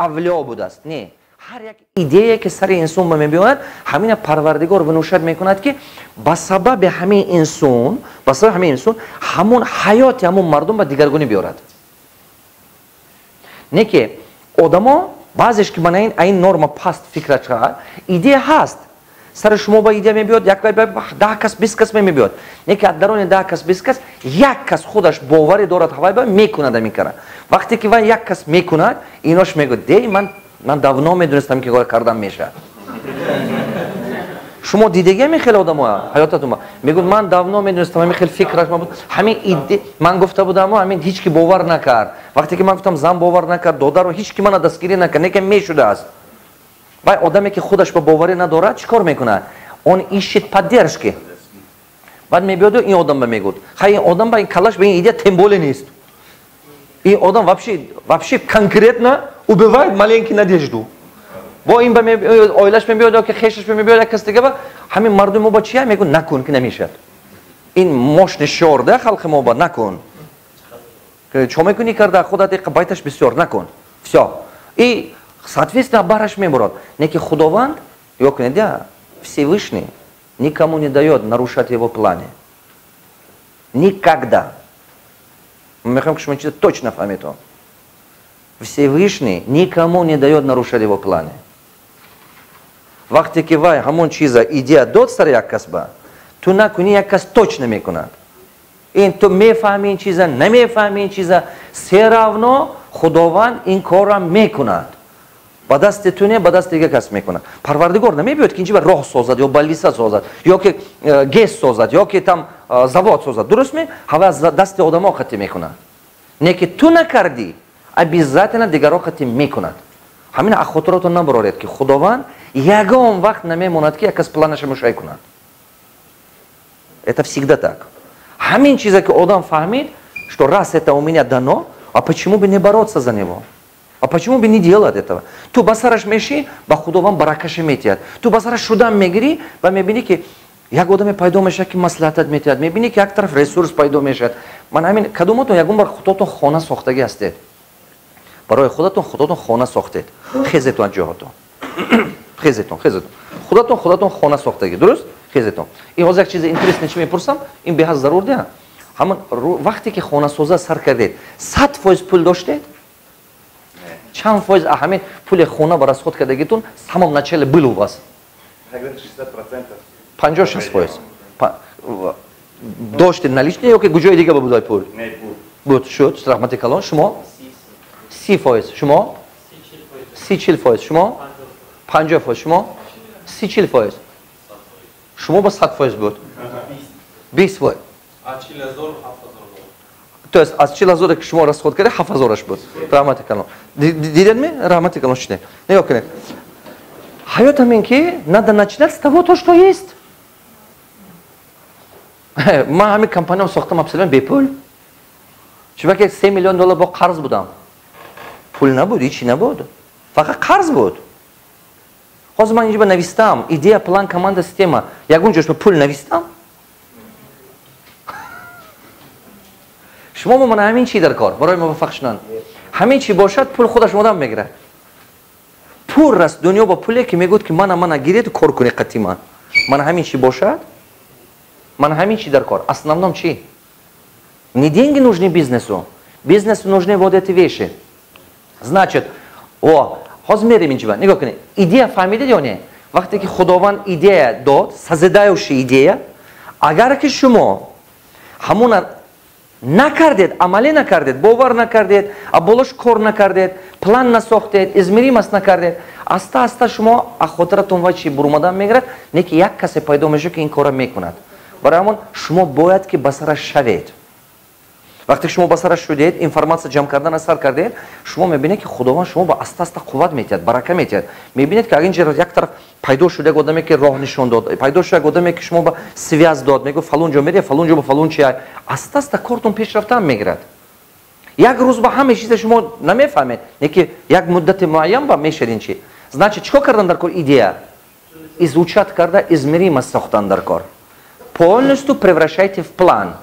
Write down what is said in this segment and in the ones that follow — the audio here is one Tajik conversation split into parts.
Авлиё будааст. Не, ҳар як идея, ки сари инсон ба мебиёяд, ҳамина Парвардигор внушать мекунад, ки ба сабаби ҳамин инсон, ба сабаби ҳамин инсон ҳамон ҳаёти ҳамон мардум ба дигаргунӣ биёрад. Не ки одамо баъзеш ки мана ин айн норма паст фикрат, идея ҳаст, сари шумо ба идея мебиёд, як 10 кас, 20 кас мебиёд. Не ки аз дарони 10 кас, 20 кас як кас худаш боварӣ дорад, ҳавай ба мекунад ҳамин кара. Вақте ки вай як кас мекунад, инош мегӯяд: «Дей, ман давно медонистам, ки кор кардан мешавад». Шумо дидагӣ ҳамин хеле одамо ҳаётатон мегӯяд: «Ман давно медонистам, ҳамин хел фикраш буд, ҳамин иде ман гуфта будамо, ҳамин ҳеч ки бовар накард. Вақте ки ман гуфтам, зан бовар накард, додаро, ҳеч ки мана дастгирӣ накард, неки мешудааст». Вай одаме, ки худаш ба боварӣ надорад, чӣ кор мекунад? Он ищет поддержки. Баъд мебиёду ин одам ба мегӯд: «Хай, ин одам ба ин калаш ба ин идея тем более нест, ин одам вообще конкретно убивает маленький надежду». Бо ин ба оилаш мебиёд ё ки хешаш мебиёд, як кас дига ба ҳамин мардуми мо ба чия мегӯ: «Накун, ки намешавад». Ин мощный шиор да халқи мо ба: «Накун, чо мекунӣ карда худат, байташ бисёр, накун». Всё, и соответственно бараш мебурад. Не ки Худованд, ё кунед, я Всевышний никому не дает нарушать его планы никогда. Мехоҳам, ки шумо чиза точно фаҳмед: Всевышний никому не дает нарушать его планы. Вақте ки вай ҳамон чиза, идея дод сари як кас ба, ту накунӣ, як кас точно мекунад. Ин ту мефаҳми ин чиза, намефаҳми ин чиза, всё равно Худованд ин корра мекунад. Ба дасти ту не, ба дасти дига кас мекунад. Парвардигор намебиёд, ки инҷи ба роҳ созад ё больница созад, ё ки ГЭС созад, ё ки там завод созад. Дуруст ме? Ҳава аз дасти одамо қатӣ мекунад. Не ки ту накардӣ, обязательно дигаро қатӣ мекунад. Ҳамин аз хотиротон набароред, ки Худованд ягон вақт намемонад, ки як кас планаша мушай кунад. Это всегда так. Ҳамин чизе ки одам фаҳмид, что раз это у меня дано, а почему бы не бороться за него, а почему бы не делать этого? Ту ба сараш мешӣ, ба Худованд баракаша метиҳад. Ту ба сараш шудан мегирӣ ва мебинӣ, ки як одаме пайдо мешавад, ки маслиҳатат метиҳад, мебинӣ, ки як тараф ресурс пайдо мешавад. Ман ҳамин кадомотон ягон бор худотон хона сохтагӣ ҳастед? Барои худатон, худотон хона сохтед? Хезетон аз ҷоҳотон, хезетон, хезетон. Худатон, худатон хона сохтагӣ, дуруст? Хезетон. Ин ҳозир як чизи интересный чи мепурсам, ин беҳад зарур дия. Ҳамон вақте ки хонасоза сар кардед, 100% пул доштед? Чанд фоиз ҳамин пули хона ба расход кардагитон в самом начале был у вас? 50-60% доштед наличные ё ки куҷои дига ба будай пул буд? Шуд, раҳмати калон. Шумо 30%, шумо 30-40%, шумо 50%, шумо 30-40%, шумо ба 100% буд, 20%. То есть аз 40 000-е, ки шумо расход карда, 7000-аш буд. Раҳмати калон. Дидед ми? Раҳмати калон. Шуне, нигоҳ кунед, ҳаёт ҳамин ки надо начинать с того, то, что есть. Ман ҳамин компаниям сохтам абсолютно бепул, чунки 3 миллион доллар бо қарз будам, пул набуд, ҳичи набуд, фақат қарз буд. Ҳозир ман инҷо ба навистам: идея, план, команда, система. Ягон ҷош ба пул навистам? Шумо мана ҳамин чи дар кор барои муваффақ шудан, ҳамин чи бошад, пул худаш одам мегирад. Пур аст дунё бо пуле, ки мегӯяд, ки мана гиред, кор кунед қати ман. Мана ҳамин чи бошад, мана ҳамин чи дар кор. Основном чи? Не деньги нужны бизнесу, бизнесу нужны вот эти вещи. Значит, о, ҳозир мерем инҷиба. Нигоҳ кунед, идея фаҳмидед ё не? Вақте ки Худованд идея дод, созидающий идея, агар ки шумо ҳамона накардед, амалӣ накардед, бовар накардед, болош кор накардед, план насохтед, измеримость накардед, аста аста шумо аз хотиратон вай чи бурумадан мегирад. Не ки як касе пайдо мешавад, ки ин корро мекунад. Барои ҳамон шумо бояд ки ба сараш шавед. Вақте шумо ба сараш шудед, информатсия ҷамъ кардана сар кардед, шумо мебинед, ки Худованд шумо ба аста аста қувват метиҳад, барака метиҳад. Мебинед, ки агар як тараф пайдо шуд як одаме, ки роҳ нишон дод, пайдо шуд як одаме, ки шумо ба связь дод, мегӯ: «Фалон ҷо мере, фалон ҷо ба фалон чи». Аста аста кортон пешрафтан мегирад. Як рӯз ба ҳама чиза шумо намефаҳмед, не ки як муддати муайян ба мешад ин чи. Значит, чикор кардан дар кор? Идея изучать карда, измеримость сохтан дар кор, полностью превращайте в план.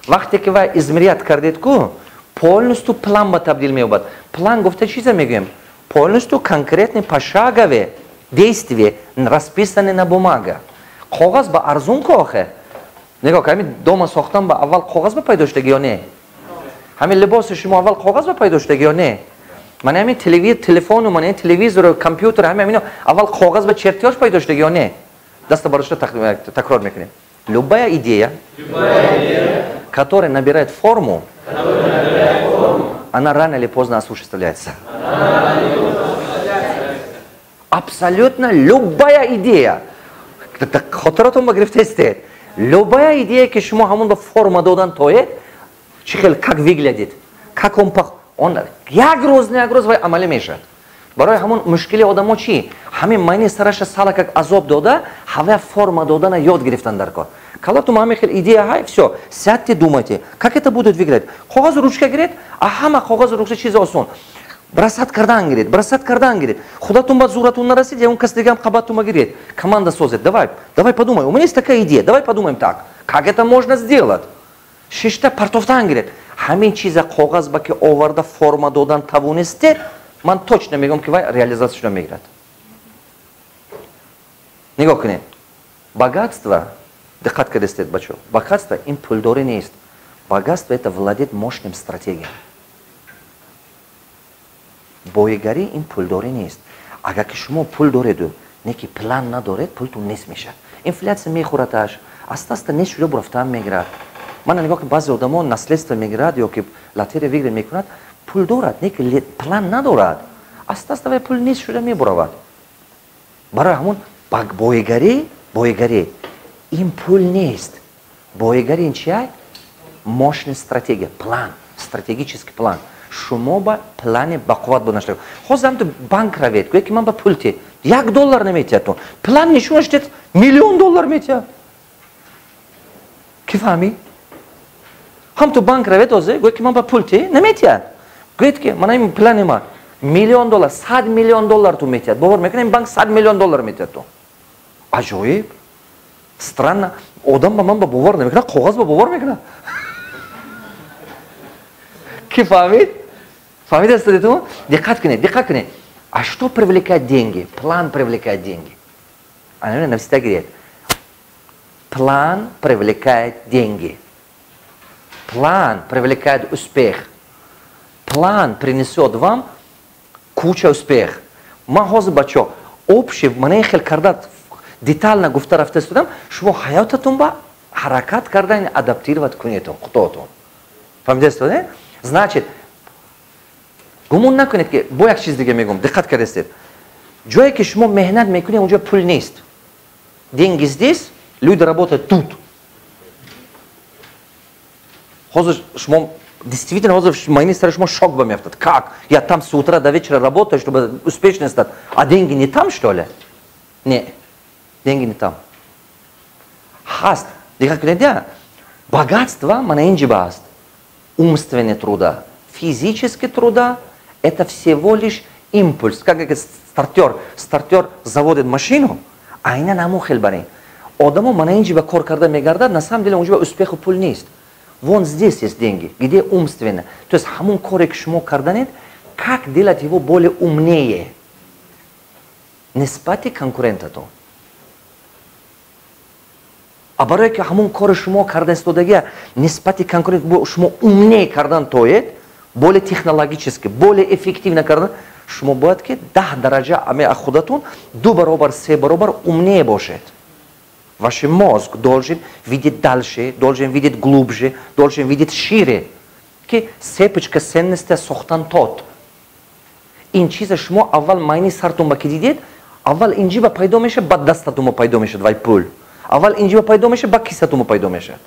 Вақте ки вай измерять кардед ку, полностью план ба табдил меёбад. План гуфта чиза мегӯем? Полностью конкретный пошаговые действия расписаны на бумага. Коғаз ба арзун ко охе. Нигоҳ, ҳамин дома сохтан ба аввал коғаз ба пайдо шудаги ё не? Ҳамин либоси шумо аввал коғаз ба пайдо шудаги ё не? Мана ҳамин телефону, мана телевизору, компютер, ҳамин ҳамино аввал коғаз ба чертёж пайдо шудаги ё не? Даста барошта такрор мекунем. Любая идея, которая набирает форму, она рано или поздно осуществляется. Абсолютно любая идея. Хотиратон ба гирифтестед. Любая идея, ки шумо ҳамон ба форма додан тоед, чӣ хел, как выглядит, как он, он як рӯз, не як рӯз вай амалӣ мешавад. Барои ҳамон мушкили одамо чӣ? Ҳамин майни сараша сала как азоб дода, ҳавая форма додана ёд гирифтан дар кор. Калатум ҳамин хел идея ҳай, всё, сядьте, думайте, как это будет выглядеть. Коғазу ручка гиред, а ҳама коғазу ручка чизи осон. Бросать кардан гиред, бросать кардан гиред. Худатун ба зуратун нарасид, я он кас дигам қабатума гиред. Команда созед. Давай, давай подумай. У меня есть такая идея. Давай подумаем так. Как это можно сделать? Шишта партофтан гиред. Ҳамин чиза коғаз ба ки оварда форма додан тавонистед, ман точно мегӯям, ки вай реализация шуда мегирад. Нигоҳ кунед. Богатство, диққат кардестед, бачо. Богатство ин пулдорӣ нест. Богатство — это владеть мощным стратегией. Боигарӣ ин пулдорӣ нест. Агар ки шумо пул дореду, не ки план надоред, пултун нест мешавад. Инфляция мехӯраташ, аста аста нест шуда бурафтан мегирад. Мана нигоҳ ки баъзе одамо наследство мегирад ё ки лотерея выиграть мекунад, пул дорад, не ки план надорад. Аста аста вай пул нест шуда мебуравад. Барои ҳамон боигарӣ, боигарӣ ин пул нест. Боигарӣ ин чия? Мощная стратегия, план, стратегический план. Шумо ба плани бақувват будан шуда. Ҳозир ҳам ту банк равед, гӯяд ки ман ба пул те, $1 наметиҳад. План нишонаш дед, $1 миллион метиҳад. Ки фаҳмид? Ҳам ту банк равед ҳозир, гӯяд ки ман ба пул те, наметиҳад. Гӯяд ки мана ин плани ман $1 миллион, $100 миллион ту метиҳад. Бовар мекунед, ин банк $100 миллион метиҳад ту. Аҷоиб. Странно. Одам ба ман ба бовар намекунад, коғаз ба бовар мекунад. Ки фаҳмид? Фаҳмидаст ту? Диққат кунед, диққат кунед. А что привлекает деньги? План привлекает деньги. Ана навсегда гиред. План привлекает деньги. План привлекает успех. План принесет вам куча успех. Ман ҳозир, бачо, общий манаи хел карда детально гуфта рафта истодам, шумо ҳаётатон ба ҳаракат карда адаптировать кунедтон худотон. Фаҳмидаистод? Значит, гумон накунед, ки бо як чиз дига мегӯм, диққат кардастед. Ҷое ки шумо меҳнат мекунед, онҷо пул нест. Деньги здесь, люди работают тут. Ҳозир шумо действительно, ҳозир майни сари шумо шок ба меафтад. Как? Я там с утра до вечера работаю, чтобы успешно стать, а деньги не там, что ли? Не, деньги не там. Ҳаст, диққат кунед, я богатство мана инҷи ба аст. Умственный труда, физический труда — это всего лишь импульс. Как стартер, стартер заводит машину, айнан ҳамон хел барин. Одамо мана инҷи ба кор карда мегардад, на самом деле онҷо ба успеху пул нест. Вон здесь есть деньги, где умственно. То есть ҳамон коре, ки шумо карданед, как делать его более умнее нисбати конкурентатон. А барое ки ҳамон кори шумо карда истодагия нисбати конкурент шумо умнее кардан тоед, более технологически, более эффективно кардан, шумо бояд ки 10 дараҷа аме худатон ду баробар, се баробар умнее бошед. Ваш мозг должен видеть дальше, должен видеть глубже, должен видеть шире, ки цепочка ценности сохтан тот. Ин чиза шумо аввал майни сартон ба ки дидед, аввал инҷи ба пайдо мешавад, баъд дастатон ба пайдо мешавад вай пул. Аввал инҷи ба пайдо мешавад, баъд кисатон ба пайдо мешавад.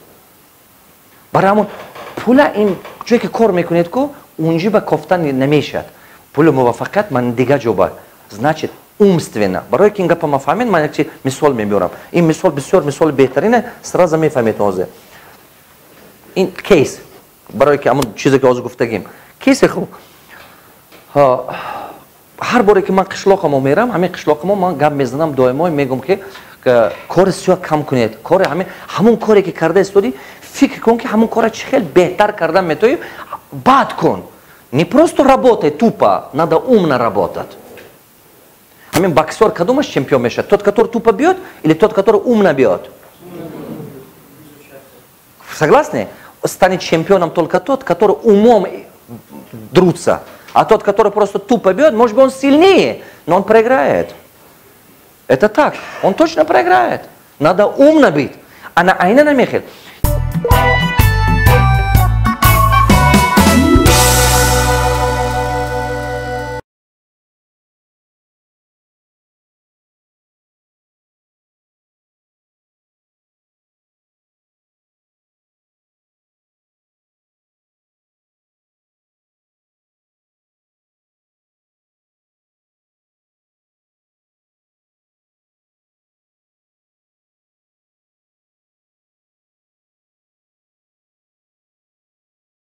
Барои ҳамон пула ин ҷое ки кор мекунед ку, унҷи ба кофтан намешавад. Пули муваффақият ман дигар ҷо ба. Значит, умственно. Барои ки ин гапа ма фаҳмед, ман як чи мисол мебиёрам. Ин мисол бисёр мисоли беҳтарине, сразу мефаҳмед ҳозир. Ин кейс, барои ки ҳамон чизе ки ҳозир гуфтагим. Кейсе хуб. Ҳар боре ки ман қишлоқамо мерам, ҳамин қишлоқамо ман гап мезанам доимо, мегӯм ки кори сиёҳ кам кунед. Кори ҳамин ҳамон коре ки карда истодӣ, фикр кун, ки ҳамон кора чӣ хел беҳтар кардан метавонӣ, баъд кун. Не просто работай тупо, надо умно работать. Ҳамин боксер кадомаш чемпион мешавад? Тот, который тупо бьет, или тот, который умно бьет? Согласны? Станет чемпионом только тот, который умом друтся. А тот, который просто тупо бьет, может быть, он сильнее, но он проиграет. Это так. Он точно проиграет. Надо умно бить. Ана айна намехел.